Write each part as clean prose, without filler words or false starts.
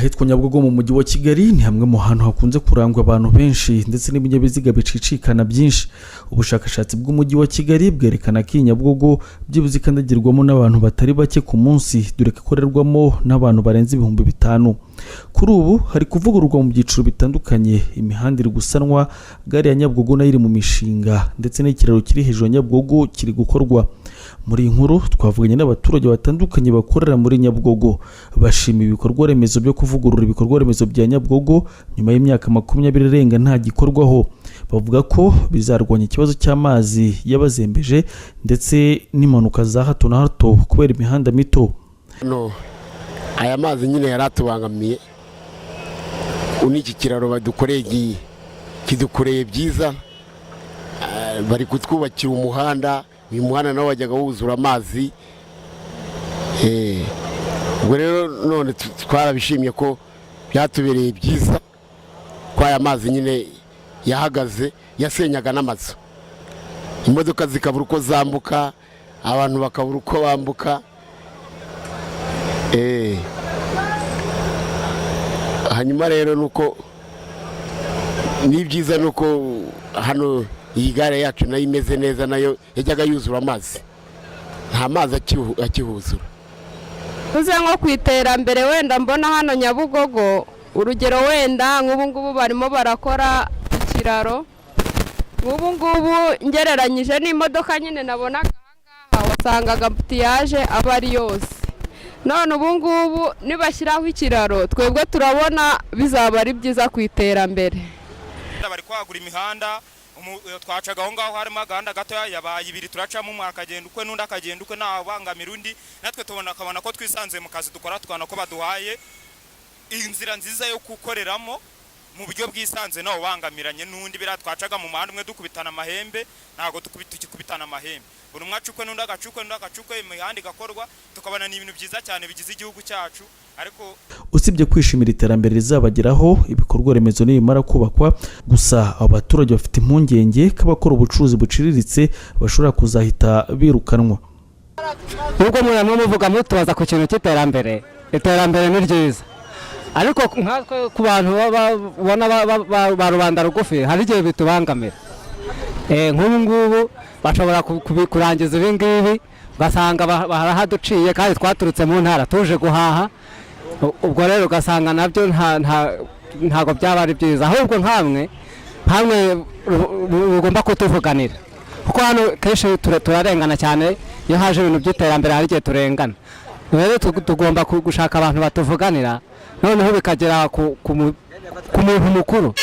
Ahitwa Nyabugogo mu Mujyi wa Kigali ni hamwe mu hantu hakunze kurangwa abantu benshi ndetse n'ibinyabiziga bicicikana byinshi. Ubushakashatsi bw'Umujyi wa Kigali bwerekana ko iyi Nyabugogo byibuze ikandagirwamo n'abantu batari bake ku munsi, dore ko ikorerwamo n'abantu barenze 5000. Kuri ubu hari kuvugururwa mu byiciro bitandukanye, imihanda iri gusanwa, gare ya Nyabugogo nayo iri mu mishinga, ndetse n'ikiraro kiri hejuru ya Nyabugogo kiri gukorwa. Muri iyi nkuru twavuganye n'abaturage batandukanye bakorera muri Nyabugogo, bashima ibikorwa remezo byo kuvugurura ibikorwa remezo bya Nyabugogo nyuma y'imyaka 20 irenga nta gikorwaho. Bavuga ko bizarwanya ikibazo cy'amazi yabazembeje ndetse n'impanuka za hato na hato kubera imihanda mito. No aya mazi nyine yari atubangamiye. N'iki kiraro badukoreye kidukoreye byiza. Bari kutwubakira umuhanda, uyu muhanda nawo wajyaga wuzura amazi. Ubwo rero none twarabishimye ko byatubereye byiza, ko aya mazi nyine yahagaze, yasenyaga n'amazu, imodoka zikabura uko zambuka, abantu bakabura uko bambuka. Hanyuma rero nuko ni byiza nuko hano iyi gare yacu nayo imeze neza, nayo yajyaga yuzura amazi, nta mazi akihuzura. Tuze nko ku iterambere, wenda mbona hano Nyabugogo, urugero wenda nk'ubu ngubu barimo barakora ikiraro. Nk'ubu ngubu ngereranyije n'imodoka nyine nabonaga ahangaha, wasangaga embouteillage aba ari yose. None ubu ngubu nibashyiraho ikiraro, twebwe turabona bizaba ari byiza ku iterambere. Bari kwagura imihanda. Twacaga aho ngaho harimo agahanda gatoya, yabaye ibiri, turacamo, umwe akagenda ukwe n'undi akagenda ukwe, ntabangamira undi. Natwe tubona akabona ko twisanzuye mu kazi dukora, tukabona ko baduhaye inzira nziza yo gukoreramo mu buryo bwisanzuye, nawe ubangamiranye n'undi. Biriya twacaga mu muhanda umwe dukubitana amahembe, ntabwo tukikubitana amahembe. Buri umwe acukwe n'undi agacukwe n'undi agacukwe, imihanda igakorwa, tukabona ni ibintu byiza cyane bigize igihugu cyacu, ariko Usibye kwishimira iterambere rizabageraho ibikorwa remezo nibimara kubakwa gusa, abo baturage bafite impungenge ko abakora ubucuruzi buciriritse bashobora kuzahita birukanwa. Nubwo murimo muvuga mutubaza ku kintu cy'iterambere, iterambere ni ryiza, ariko nkatwe ku bantu ubona ba rubanda rugufi hari igihe bitubangamira. Nk'ubu ngubu bashobora kurangiza ibi ngibi, ugasanga barahaduciye kandi twaturutse mu ntara tuje guhaha. Ubwo rero ugasanga nabyo ntabwo byaba ari byiza. Ahubwo nkamwe mugomba kutuvuganira, kuko hano kenshi turarengana cyane. Iyo haje ibintu by'iterambere hari igihe turengana. Rero tugomba gushaka abantu batuvuganira, noneho bikagera ku muntu mukuru,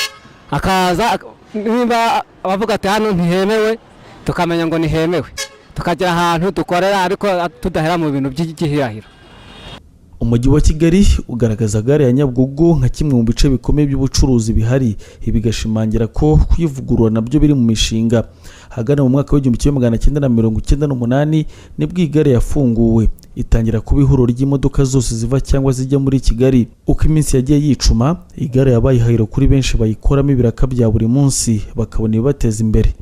akaza niba abavuga ati hano ntihemewe, tukamenya ngo ntihemewe, tukagira ahantu dukorera ariko tudahera mu bintu by'igihirahiro. Umujyi wa Kigali ugaragaza gare ya Nyabugogo nka kimwe mu bice bikomeye by'ubucuruzi bihari, ibi bigashimangira ko kuyivugurura nabyo biri mu mishinga. Ahagana mu mwaka w'1998 nibwo iyi gare yafunguwe, itangira kuba ihuriro ry'imodoka zose ziva cyangwa zijya muri Kigali. Uko iminsi yagiye yicuma, iyi gare yabaye ihahiro kuri benshi bayikoramo ibiraka bya buri munsi, bakabona ibibateza imbere.